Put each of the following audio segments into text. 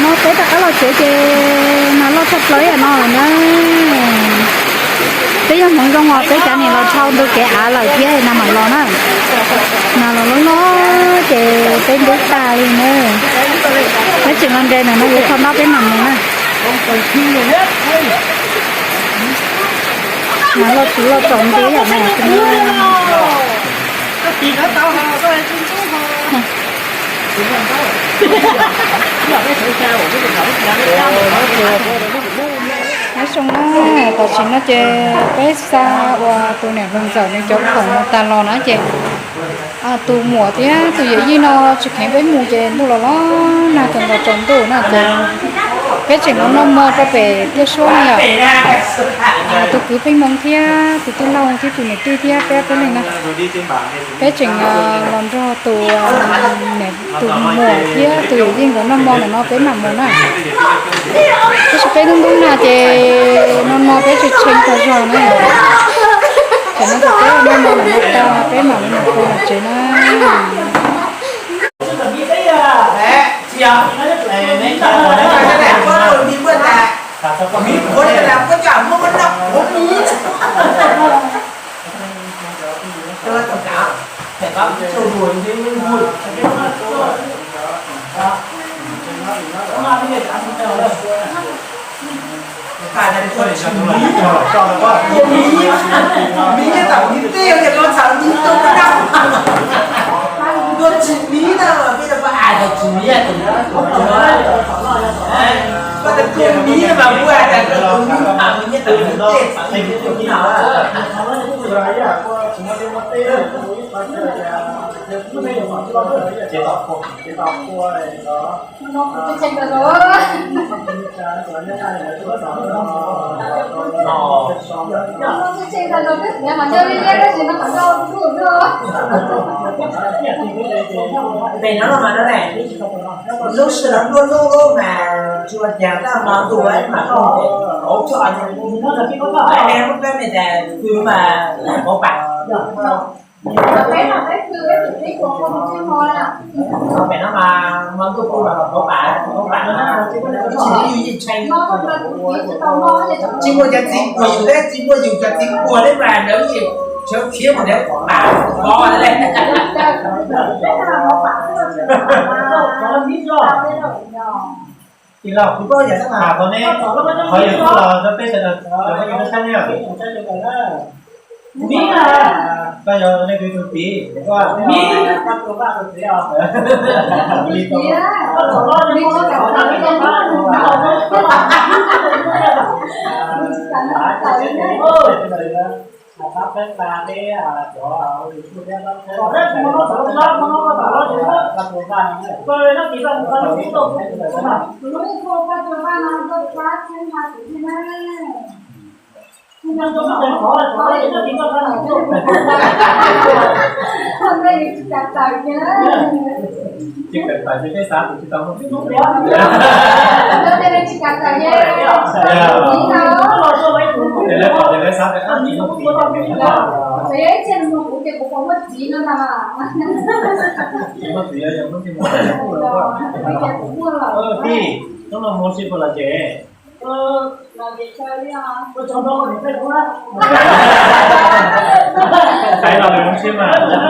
No peb rov qab los tsev ces nag loj tshaj plaws ib yam no lawm na. Peb yog hmoov zoo os, peb cav nim los dhau ntu kev av lawm thiab nag mam los na. Nag los loj loj ces peb ntub tag li na. Peb tseem los nres ntawm no, kuv kho ntab peb mam mus na. Nag loj tsis loj tsaus nti yam no. Nyob zoo na, tam sim no ces peb xa uas tus niam hluas ntxawm nws cov khoom mus tas los na ces tus muam thiab tus yawm yij no tsis kheev peb mus ces ntuj los los nag kawg nkaus tsaus ntuj na ces peb tseem los noj mov rau pem tiaj suab na yom. Tus kwv Pheej Hmoo thiab tus tij laug thiab tus niam tij thiab peb ob peb leeg na. Peb tseem los nrog tus, tus muam thiab tus yawm yij nkawd noj mov ntawm no peb mam mus na. Tab sis peb ntub ntub nag ces no no peb tseem tshee tag zog na. Ces no ces peb noj mov ntawm no tag peb mam li mus pw tom tsev na. Pem no mas no ne, lub sij hawm luaj luaj mas tsis ua cas, tab mas ntuj mas koj hauv tso, peb lub peb me tas twg mas pov pam. Pem no mas hmo ntuj kuj los pov pam, pov pam, tsis muaj cov txiv puag yus thiab, tsis muaj yus cov txiv puag thiab mas ntawd sawv khiav mus ntawd pov pam, pov le. Tij laug, kuv paub yam tab mas qhov ne, qhov yus tuaj los rau peb sawv daws cov phooj ywg saib ne. Koj yog leej twg tus txiv? Tsis kawm tawm ces peb xav tus tsis tau muaj txiv. Ces lawv pom ces lawv xav tias tsis muaj txiv. Tsis muaj txiv yog hnub tsis muaj. Tij, hnub no mus ua si puas lom zem? Xaiv los lawm zoo siab mas. Zoo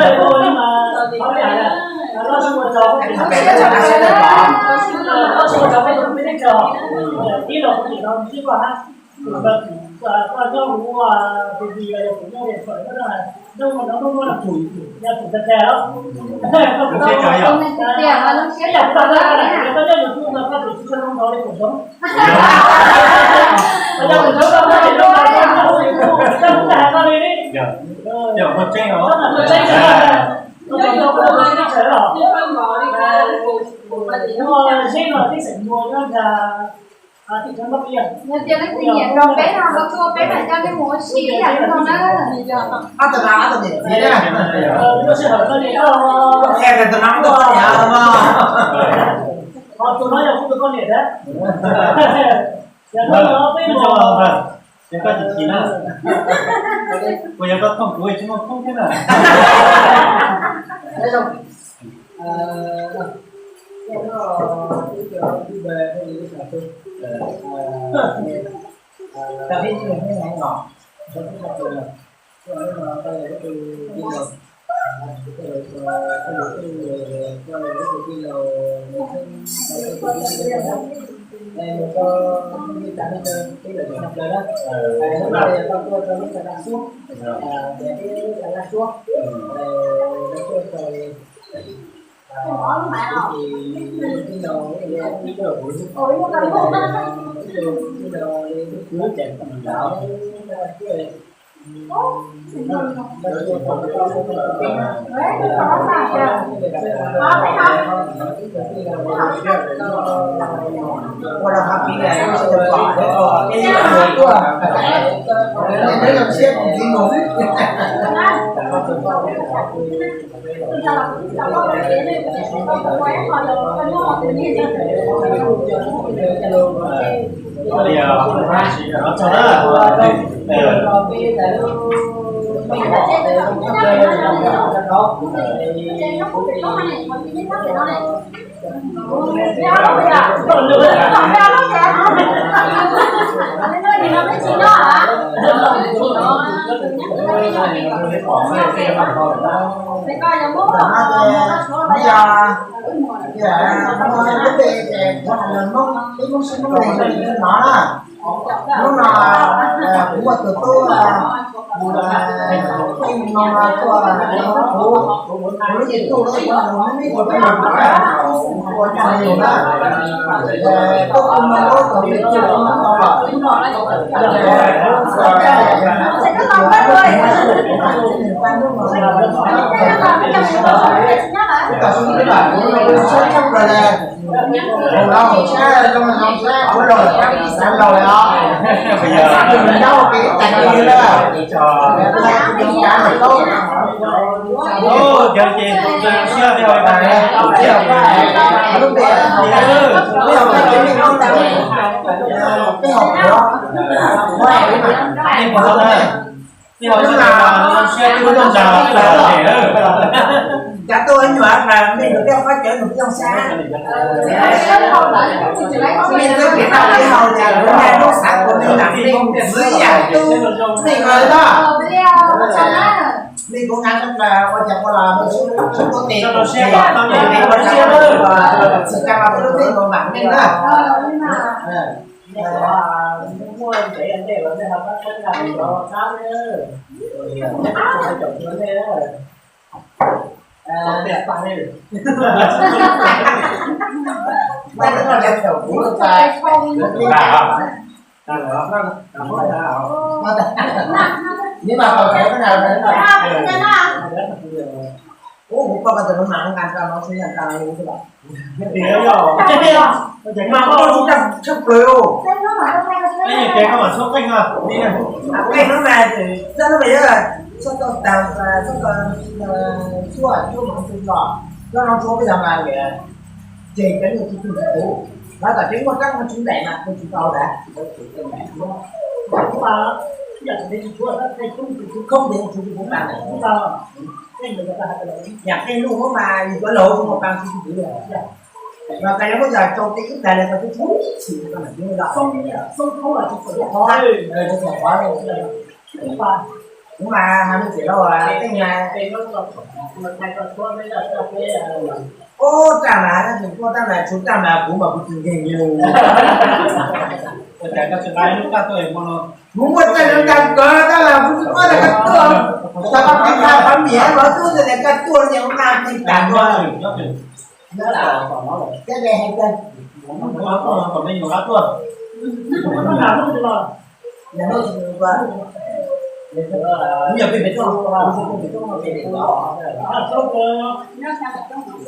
siab cov yom. Yog, yog muaj tseeb os. Yog tias leej twg nyiam nrog peb no los tuaj peb mam coj nej mus ua si ib yam li no na. Tus no yog kuv tus poj niam thiab. Yog koj tsis chim na, kuv yog koj thooj kuv tsis muaj khoob thiab na. Hnub no kuv muaj tus tub, tus no tuaj, kuv, kuv lub YouTube no kuv mus mib tus peb los na, ua caj li na, tuaj kuv muaj lub tus YouTube no los, kuv tau sib txhawb tshaj plaws li. Mus no mus sab zoo zoo sab ua luaj, sab laus lawm os. Tus nraug kev ib tag li lawm. Tus nraug kev ib tag lawm lauj. Ua ces tus siab thiab, lub npe, peb hauv qhuav, nej puas tau na? Hnub no, hnub no, cav tuaj ib nyuag mas mej nrog peb qhob cawv nrog peb zoo sab. Mej twb piav tau peb hauv tias kuv niag lub xav kuv niag nam mej txiv yam tub mej ko na. Mej kuv nqa ua cas ua los sub tuav tes, txhim kag los peb lub teb mus vam mej na. Muaj ntev ntej los nej ho pab txhawb nqa cov sab ne. Ua kuv pom koj tus no mas nqa nqa no xwb, nqa nqa no xwb los. Mas koj tsis tau tshaj plaws. Qeej no mas txhob tau tag, txhob tau tsuag tsuag mas tsuag los, tsuag no tsuag peb yog mas ces cov niag tsis tug tsis kuv, lawv kom cov muaj kab muaj tswv ntaim mas kuv tsis tau lawm. Khoob ntev tsis tau tag. Yam tej luj huab mas yus cov laus ua pas tsis tau li. Mas tas yog muab yog rau tej ib tag li ko tub tub txhim ko mas tub los, tub qhov, kuv mas hais me ntsis lauj, tej na, ub, raj mas tsis tuaj tab mas tshuav raj mas kuv mas kuv tsis nkeeg li. Kuv muaj raj zoo tas kawg tab mas kuv tsis tuaj tas koj tuaj, tas koj pib tha qhov miam los tuaj tas koj tuaj ces ua nqa plig tas tuaj. Thiab hais tias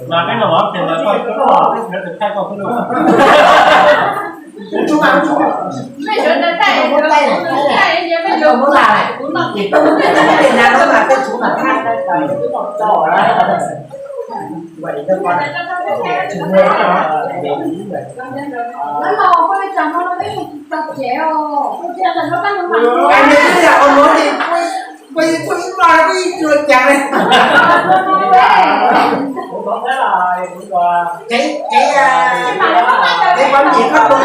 mas peb no ces mas koj thaij koj xwb. Kuv tshuav mas tshuav, tshuav mas thaij, kuv no ces peb Hmoob Nplog mas peb tshuav mas thaij. Kev, kev, kev pab niam pab tub.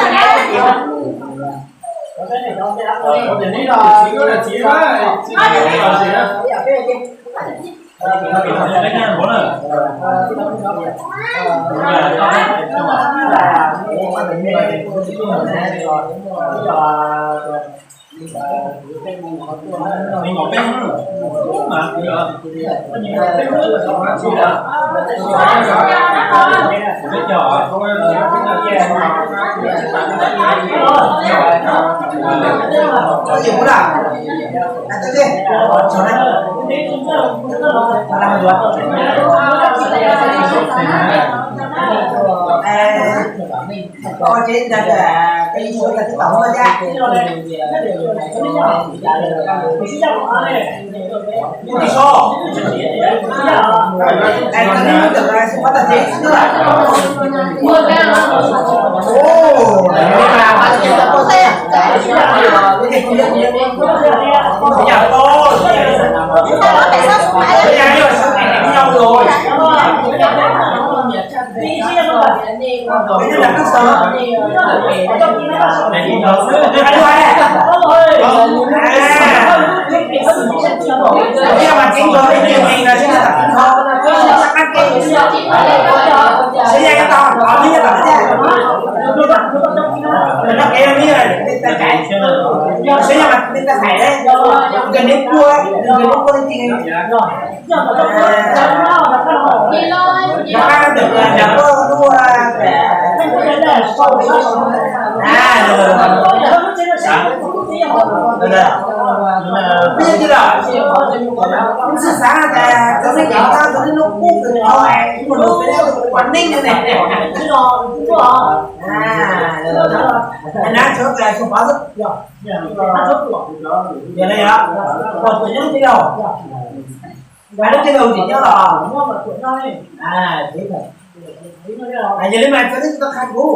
Yog li mas cov neeg tau qha kuv,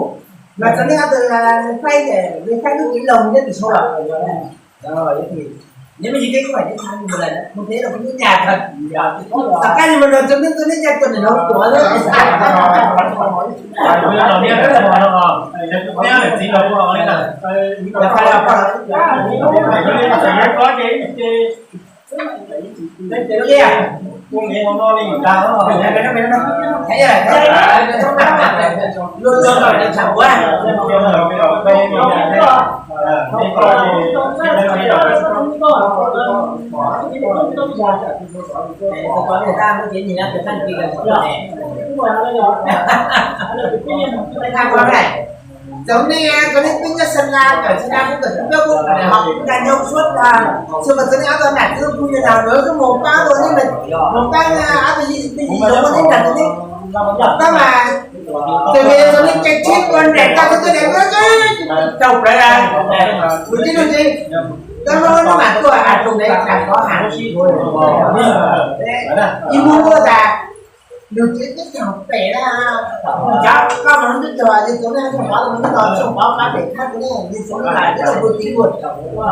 mas cov neeg ob tug faib, faib lub cev laug nyob tim sau lawm. Nyob me ntsis teb kuv mam cov qha mus lawm, mus teb los kuv nyuaj nyas kawg. Tom qab yus mus nrog cov neeg tuaj neb ncaj tuaj nws no tuaj. Cov neeg, cov neeg twb nyob Sơn La, cov Sơn La twb tawm twb nyob Phú Quốc, nyob suab tag, xyov mas cov neeg ob tug nam twb kuj yog nam lawv twb mus pab ua neej, mus pab ob tug yij twb yij lawv ua neej nram cov neeg, pab mas tes li cov neeg cai tsheb ua nraim tag twb tuaj nraim rau plawv, mus tib lub tsev, koj hnub no mam tuaj, tus ntawd tas kov has, ib hnub tuaj tas. Nws tsev teb chaws pem na, cov koj mas twb cog ces tus neeg Xyooj Pov los twb los Xyooj Pov qab pem thab tus neeg, nws tsev lam twb los ua txiv luag. Twb los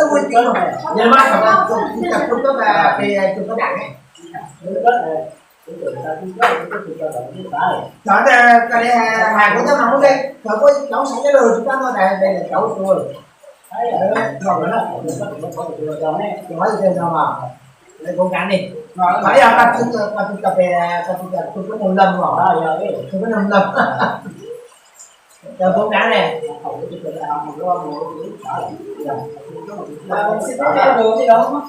ua txiv luag, yog mas tus tub peb pes tus tub dam ne. Cov ntawd koj li hais kuv twb mas muab cov kuj cov saib cov lus tsis pab no tas peb cov tus Cov ib yog pab tub, pab tub cov pem, pab tub cov tus kub Nug Lom os, tus kub Nug Lom, cov Hmoob Dab ne. Yog, yog los, yog los, Hmoob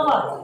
Dab.